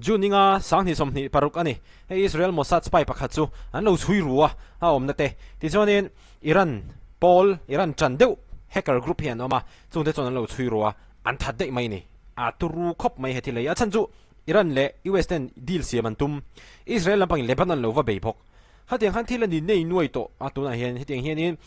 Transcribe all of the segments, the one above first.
June ninga 2026 a ni. Hei Israel Mossad spy pakhat chu an lo chhui ru a, a awmna te. Tichuanin Iran pawl, Iran tan deuh hacker group hi an awm a, chungte chuan an lo chhui ru a, an that daih mai a ni. A turu khawp mai he thil hi. A chhan chu Iran leh US ten deal siam an tum. Israel lampangin Lebanon lo va bei bawk. Khatiang khan thil a ni nei nuai tawh a, tunah hian hetiang hianin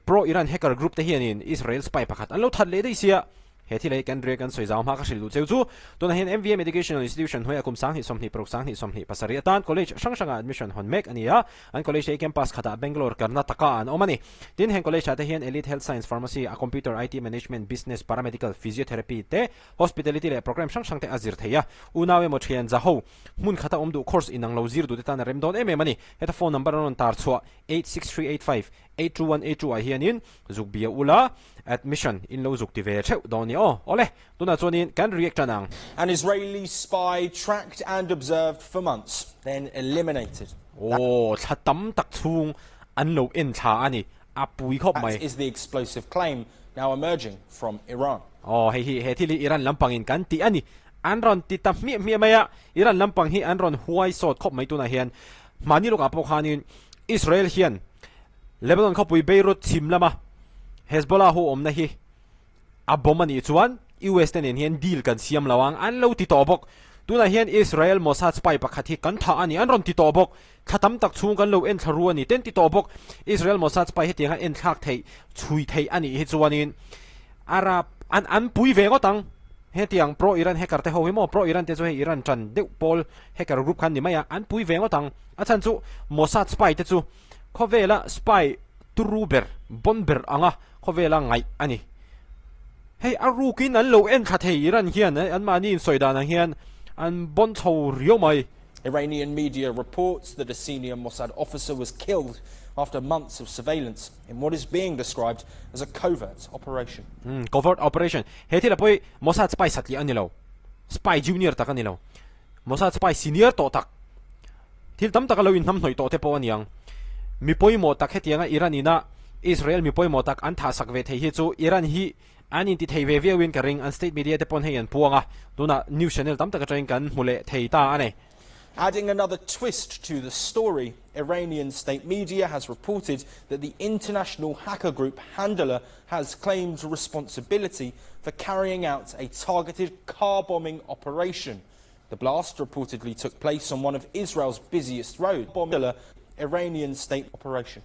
pro-Iran hacker group te hianin Israel spy pakhat an lo that leh daih sia. He thil hi kan riak an sawi zau hma ka hrilh duh cheu chu tunah hian MVM Educational Institution hnuaiah kum 2026 2027 atan college hrang hrangah admission hawn mek a ni a, an college hi campus khatah Bangalore Karnataka ah an awm a ni. Tin, heng college ah te hian Elite Health Science, Pharmacy, a Computer, IT, Management, Business, Paramedical, Physiotherapy te, Hospitality leh program hrang hrang te a zir thei a. Unau emaw thian zaho hmun khata awm duh course inang lo zir duh te tan a rem dawn em em a ni. Heta phone number an rawn tar chhuah 86385 82182 ah hianin zuk bia ula admission in lo zuk ti ve theuh dawn ni aw. Awle, tunah chuanin kan react tan ang. An Israeli spy tracked and observed for months, then eliminated. Aw, thla tam tak chhung an lo en thla a ni, a pui khawp mai. That is the explosive claim now emerging from Iran. Aw, hei hi he thil hi Iran lampangin kan tih a ni. An rawn ti ta hmiah hmiah mai a, Iran lampang hi an rawn huai sawt khawp mai tunah hian. Hmani lawkah pawh khanin Israel hian Lebanon khawpui Beirut chhim lama Hezbollah ho awmna hi a bomb a nih chuan US te nen hian deal kan siam lo ang an lo ti tawh bawk. Tunah hian Israel Mossad spy pakhat hi kan thah a ni an rawn ti tawh bawk. Thla tam tak chhung kan lo enthla ru a ni ten ti tawh bawk. Israel Mossad spy hetiang a enthlak theih, chhui theih a nih hi chuanin Arab an an pui ve ngawt ang. Hetiang pro-Iran hacker te ho hi maw, pro-Iran te chu hei Iran tan deuh pawl hacker group khan ni mai a, an pui ve ngawt ang. A chhan chu Mossad spy te chu khawvela spy turu ber, bon ber anga khawvela ngaih a ni. Hei a rukin an lo enthla thei Iran hian anmahni insawi dan ang hian an bon chho riau mai. Iranian media reports that a senior Mossad officer was killed after months of surveillance in what is being described as a covert operation. Hmm, covert operation. He thil a pawh hi Mossad spy satliah a ni lo. Spy junior tak a ni lo. Mossad spy senior tawh tak. Thil tam tak a lo inhnamhnawih tawh te pawh a niang. Mi pawimawh tak hetianga Iran ina Israel mi pawimawh tak an thahsak ve thei hi chu Iran hi an inti thei ve viauin ka ring. An state media te pawn hei an puang a, tunah news channel tam tak atangin kan hmu leh thei ta a ni. Adding another twist to the story, Iranian state media has reported that the international hacker group Handala has claimed responsibility for carrying out a targeted car bombing operation. The blast reportedly took place on one of Israel's busiest roads. Iranian state operation.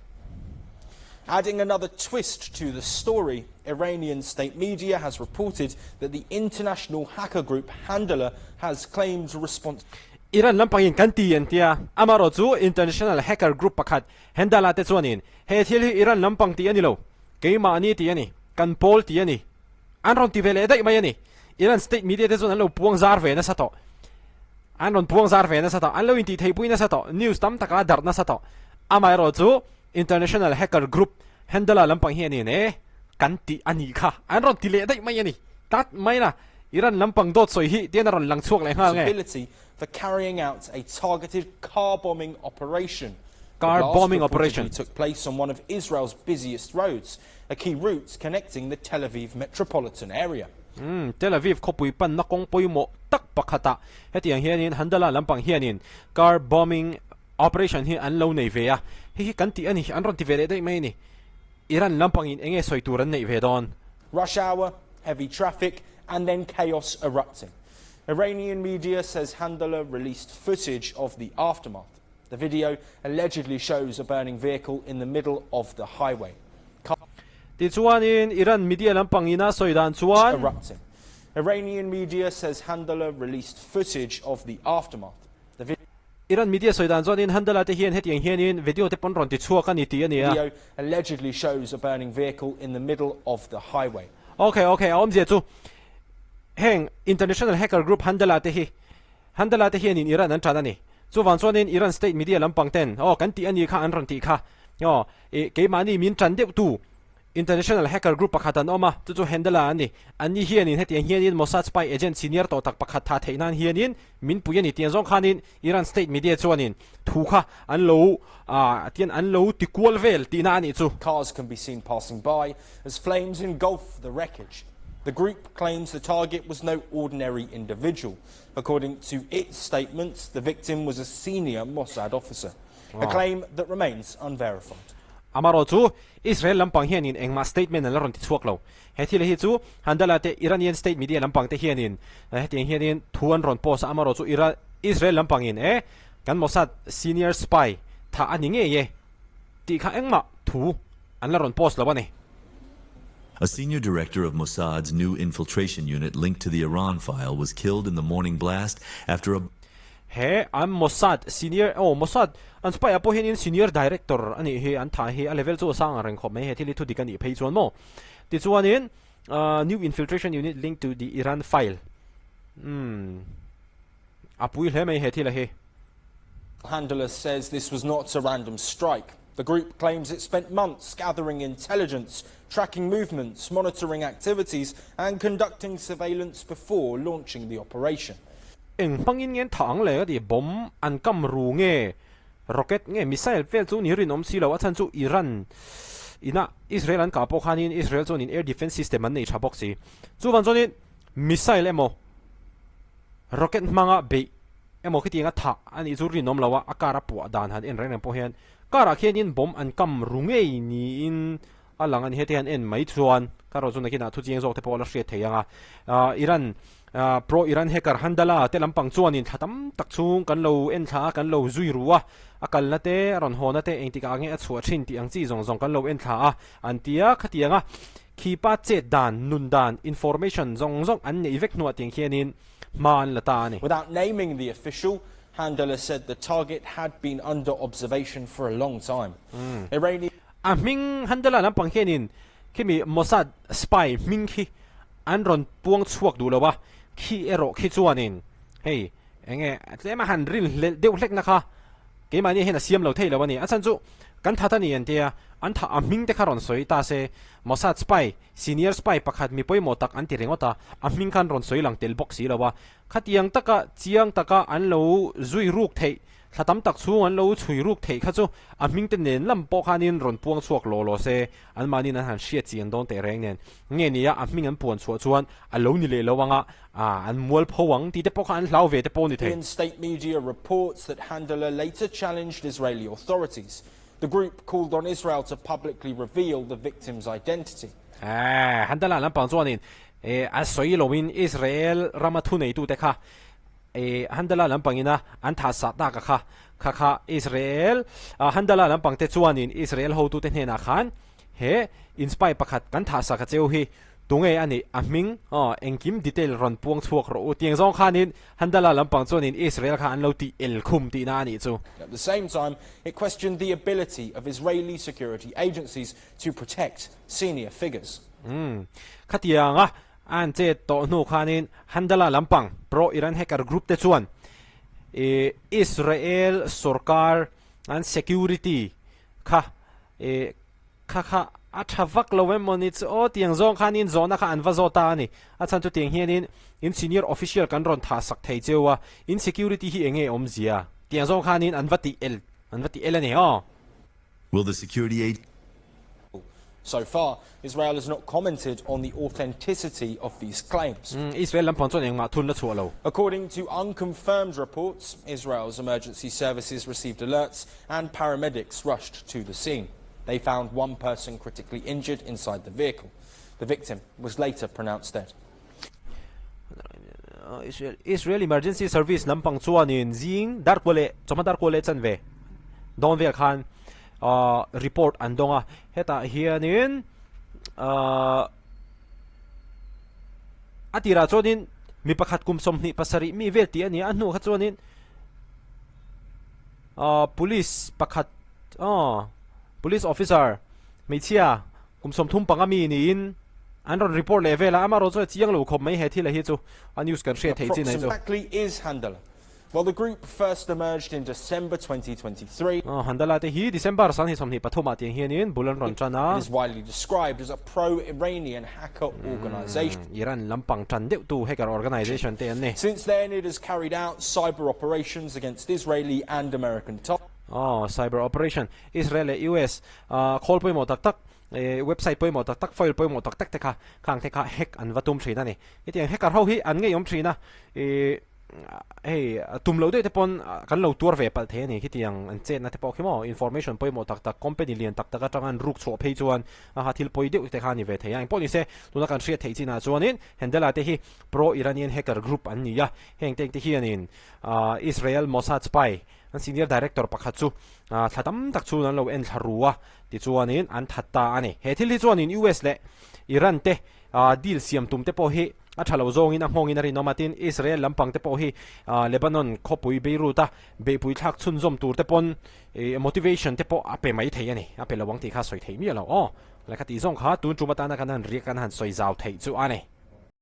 Adding another twist to the story, Iranian state media has reported that the international hacker group Handala has claimed responsibility. Iran lampangin kan ti an tia, amarawh chu international hacker group pakhat Handala te chuanin he thil hi Iran lampang tih a ni lo, keimahni tih a ni, kan pawl tih a ni. An rawn ti ve leh daih mai a ni. Iran state media te chuan an lo puang zar ve nasa tawh. An rawn puang zar ve nasa tawh. An lo intih theihpui nasa tawh. News tam taka darh nasa tawh. Amaherawh chu international hacker group Handala lampang hi a ni ne kan tih a nih kha. An rawn ti leh daih mai a ni. Tat mai na Iran lampang dawt sawi hi tian a rawn lang chhuak leh nghal nge. For carrying out a targeted car bombing operation. Car bombing operation. took place on one of Israel's busiest roads, a key route connecting the Tel Aviv metropolitan area. Umm, Tel Aviv khawpui panna kawng pawimawh tak pakhatah hetiang hianin Handala lampang hianin car bombing operation hi an lo nei ve a, hei hi kan tih a ni, an rawn ti ve leh daih mai a ni. Iran lampangin eng nge sawi tur an neih ve dawn? Rush hour, heavy traffic and then chaos erupting. Iranian media says Handala released footage of the aftermath. The video allegedly shows a burning vehicle in the middle of the highway. Tichuanin Iran media lampang ina sawi dan chuan erupting. Iranian media says Handala released footage of the aftermath. The video Iran media sawi dan chuanin Handala te hian hetiang hianin video te pawn rawn ti chhuak a ni tih a ni a. Video allegedly shows a burning vehicle in the middle of the highway. Okay, okay, a awmzia chu heng international hacker group Handala te hi Handala te hianin Iran an tan a ni. Chuvang chuanin Iran state media lampang ten aw kan tih a ni kha an rawn tih kha aw ih keimahni min tan deuh tu international hacker group pakhat an awm a, chu chu Handala an ni. Anni hianin hetiang hianin Mossad spy agent senior tawh tak pakhat tha theih nan hianin min pui a ni tiang zawng khanin Iran state media chuanin thu kha an lo ah tian an lo ti kual vel tihna a nih chu. Cars can be seen passing by as flames engulf the wreckage. The group claims the target was no ordinary individual. According to its statements, the victim was a senior Mossad officer, a claim that remains unverified. Amarawh chu Israel lampang hianin engmah statement an la rawn ti chhuak lo. He thil hi chu Handala te Iranian state media lampang te hianin hetiang hianin thu an rawn post a, amarawh chu Israel lampangin e kan Mossad senior spy thah a ni ngei e tih kha engmah thu an la rawn post lo a ni. A senior director of Mossad's new infiltration unit linked to the Iran file was killed in the morning blast after a. He an Mossad senior aw Mossad an spy ah pawh hianin senior director a nih hi an thah hi a level chu a sang ang reng khawp mai he thil hi thu dik a nih phei chuan maw tichuanin new infiltration unit linked to the Iran file umm a pui hle mai he thil a hi. Handler says this was not a random strike. The group claims it spent months gathering intelligence, tracking movements, monitoring activities and conducting surveillance before launching the operation. Eng hmangin nge an thah ang le ka ti, bomb an kam ru nge, rocket nge, missile vel chu ni rinawm si lo, a chhan chu Iran ina Israel an kah pawh khanin Israel chuanin air defence system an nei tha bawk si. Chuvang chuanin missile emaw rocket hmanga beih emaw khitianga thah a nih chu rinawm lo a, a car a puah dan han en reng reng pawh hian car ah khianin bomb an kam ru ngei niin a lang a ni. Heti han en mai chuan car erawh chu nakinah thu chiang zawk te pawh a la hriat thei ang a. Iran pro Iran hacker Handala te lampang chuanin thla tam tak chhung kan lo en thla a, kan lo zui ru a, a kalna te a rawn hawna te engtikah nge a chhuah thin tih ang chi zawng zawng kan lo en thla a an ti a, khatianga khipa chet dan, nun dan, information zawng zawng an neih vek hnuah tiang khianin hma an la ta a ni. Without naming the official, Handala said the target had been under observation for a long time. Iranian. A hming Handala lampang hianin khimi Mossad spy hming khi an rawn puang chhuak duh lo a, khi erawh khi chuanin hei enge tlem a han rin hlelh deuh hlekna kha keimahni hian a siam lo thei lo a ni. A chhan chu kan that a ni an tia, an thah a hming te kha rawn sawi ta se Mossad spy Senior spy pakhat mi pawimawh tak an ti ringawt a, a hming khan rawn sawi lang tel bawk si lo a. Khatiang taka chiang taka an lo zui ruk theih, thla tam tak chhung an lo chhui ruk theih kha chu a hming te nen lam pawh khanin rawn puang chhuak law law se, anmahniin an han hriat chian dawn teh reng nen. Nge nia a hming an puan chhuah chuan a lo ni leh lo anga, an mual pho ang tih te pawh kha an hlau ve te pawh ni thei. Indian state media reports that Handala later challenged Israeli authorities. The group called on Israel to publicly reveal the victim's identity. Eh, Handala lampang chuanin eh, a sawi loin Israel rama thuneitute kha eh, Handala lampangina an thah sah tak a kha, kha kha Israel, Handala lampangte chuanin Israel hotute hnenah khan He in spy pakhat kan thah sak a cheu hi tunge a nih a hming aw engkim detail rawn puang chhuak rawh u tiang zawng khanin Handala lampang chuanin Israel kha an lo tih el khum tihna a nih chu. At the same time, it questioned the ability of Israeli security agencies to protect senior figures. Umm khatianga an chet tawh hnu khanin Handala lampang pro-Iran hacker group te chuan Israel sorkar an security kha E, kha kha a tha vak lo em mawni chu aw tiang zawng khanin zawhna kha an va zawt ta a ni. A chhan chu tiang hianin in senior official kan rawn thah sak thei cheu a, in security hi enge awmzia? Tiang zawng khanin an va tih el, an va tih el a ni aw. Will the security aid. So far, Israel has not commented on the authenticity of these claims. Israel lampang chuan engmah thun la chhuah lo. According to unconfirmed reports, Israel's emergency services received alerts and paramedics rushed to the scene. They found one person critically injured inside the vehicle. The victim was later pronounced dead. Israel, Israel Emergency Service lampang chuanin zing dar kua leh chawhma dar kua leh chanve dawn vel khan uh, report an dawng a hetah hianin uh, a tirah chuanin mi pakhat kum 27 mi vel tih a ni a hnu kha chuanin uh, police pakhat uh, police officer hmeichhia kum 35 mi niin an rawn report leh vel a amarawh chu a chiang lo khawp mai he thil a hi chu a news kan hriat theih chin ai chu. Approximately is Handala. Well, the group first emerged in December 2023. Aw, Handala te hi December sang hi 23 ah tiang hianin bul an rawn tan a. It is widely described as a pro-Iranian hacker organization. Iran lampang tan deuh tu hacker organization te an ni. Since then, it has carried out cyber operations against Israeli and American targets. Aw, cyber operation Israel leh US khawl pawimawh tak tak. Website pawimawh tak tak, file pawimawh tak tak te kha khang te kha hack an va tum thin a ni. Hetiang hacker ho hi an ngeiawm thin a, ih hei tum loh daih te pawn kan lo tuar ve palh thei a ni. Khitiang an chetna te pawh khi maw information pawimawh tak tak company lian tak tak atanga an ruk chhuah phei chuan aha thil pawi deuh te kha a ni ve thei a. Engpawh ni se tuna kan hriat theih chinah chuanin Handela te hi pro-Iranian hacker group an ni a, heng te hianin Israel Mossad spy An senior director pakhat chu thla tam tak chhun an lo en thla ru a, tichuanin an that ta a ni. He thil hi chuanin US leh Iran te deal siam tum te pawh hi a tha lo zawngin a nghawngin a rinawm a, tin Israel lampang te pawh hi Lebanon khawpui Beirut a beihpui thlak chhunzawm tur te pawn motivation te pawh a pe mai thei a ni. A pe lo ang tih kha sawi theih miah lo aw. Lehkha tih zawng kha tun tum atana kan han riak kan han sawi zau theih chu a ni.